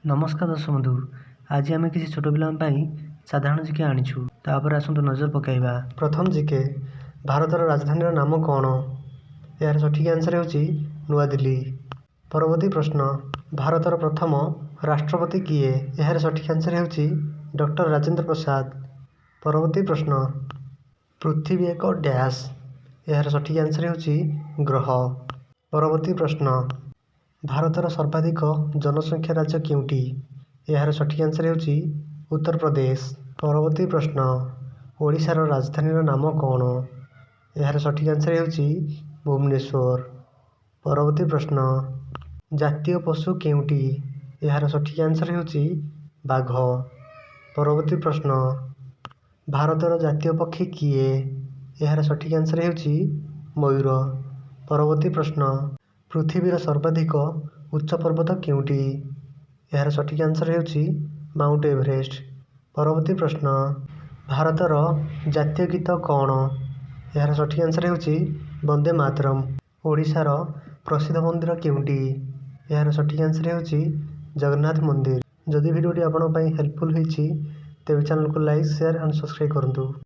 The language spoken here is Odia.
ନମସ୍କାର ଦର୍ଶକ ବନ୍ଧୁ, ଆଜି ଆମେ କିଛି ଛୋଟ ପିଲାଙ୍କ ପାଇଁ ସାଧାରଣ ଜିକେ ଆଣିଛୁ। ତାପରେ ଆସନ୍ତୁ ନଜର ପକାଇବା। ପ୍ରଥମ ଜିକେ, ଭାରତର ରାଜଧାନୀର ନାମ କ'ଣ? ଏହାର ସଠିକ୍ ଆନ୍ସର୍ ହେଉଛି ନୂଆଦିଲ୍ଲୀ। ପରବର୍ତ୍ତୀ ପ୍ରଶ୍ନ, ଭାରତର ପ୍ରଥମ ରାଷ୍ଟ୍ରପତି କିଏ? ଏହାର ସଠିକ୍ ଆନ୍ସର୍ ହେଉଛି ଡକ୍ଟର ରାଜେନ୍ଦ୍ର ପ୍ରସାଦ। ପରବର୍ତ୍ତୀ ପ୍ରଶ୍ନ, ପୃଥିବୀ ଏକ ଡ୍ୟାସ୍। ଏହାର ସଠିକ୍ ଆନ୍ସର୍ ହେଉଛି ଗ୍ରହ। ପରବର୍ତ୍ତୀ ପ୍ରଶ୍ନ, ଭାରତର ସର୍ବାଧିକ ଜନସଂଖ୍ୟା ରାଜ୍ୟ କେଉଁଟି? ଏହାର ସଠିକ୍ ଆନ୍ସର୍ ହେଉଛି ଉତ୍ତରପ୍ରଦେଶ। ପରବର୍ତ୍ତୀ ପ୍ରଶ୍ନ, ଓଡ଼ିଶାର ରାଜଧାନୀର ନାମ କ'ଣ? ଏହାର ସଠିକ୍ ଆନ୍ସର୍ ହେଉଛି ଭୁବନେଶ୍ୱର। ପରବର୍ତ୍ତୀ ପ୍ରଶ୍ନ, ଜାତୀୟ ପଶୁ କେଉଁଟି? ଏହାର ସଠିକ୍ ଆନ୍ସର୍ ହେଉଛି ବାଘ। ପରବର୍ତ୍ତୀ ପ୍ରଶ୍ନ, ଭାରତର ଜାତୀୟ ପକ୍ଷୀ କିଏ? ଏହାର ସଠିକ୍ ଆନ୍ସର୍ ହେଉଛି ମୟୂର। ପରବର୍ତ୍ତୀ ପ୍ରଶ୍ନ, ପୃଥିବୀର ସର୍ବାଧିକ ଉଚ୍ଚ ପର୍ବତ କେଉଁଟି? ଏହାର ସଠିକ୍ ଆନ୍ସର୍ ହେଉଛି ମାଉଣ୍ଟ ଏଭରେଷ୍ଟ। ପରବର୍ତ୍ତୀ ପ୍ରଶ୍ନ, ଭାରତର ଜାତୀୟ ଗୀତ କ'ଣ? ଏହାର ସଠିକ୍ ଆନ୍ସର୍ ହେଉଛି ବନ୍ଦେ ମାତରମ୍। ଓଡ଼ିଶାର ପ୍ରସିଦ୍ଧ ମନ୍ଦିର କେଉଁଟି? ଏହାର ସଠିକ୍ ଆନ୍ସର୍ ହେଉଛି ଜଗନ୍ନାଥ ମନ୍ଦିର। ଯଦି ଭିଡ଼ିଓଟି ଆପଣଙ୍କ ପାଇଁ ହେଲ୍ପଫୁଲ୍ ହୋଇଛି, ତେବେ ଚ୍ୟାନେଲକୁ ଲାଇକ୍, ସେୟାର ଆଣ୍ଡ ସବସ୍କ୍ରାଇବ୍ କରନ୍ତୁ।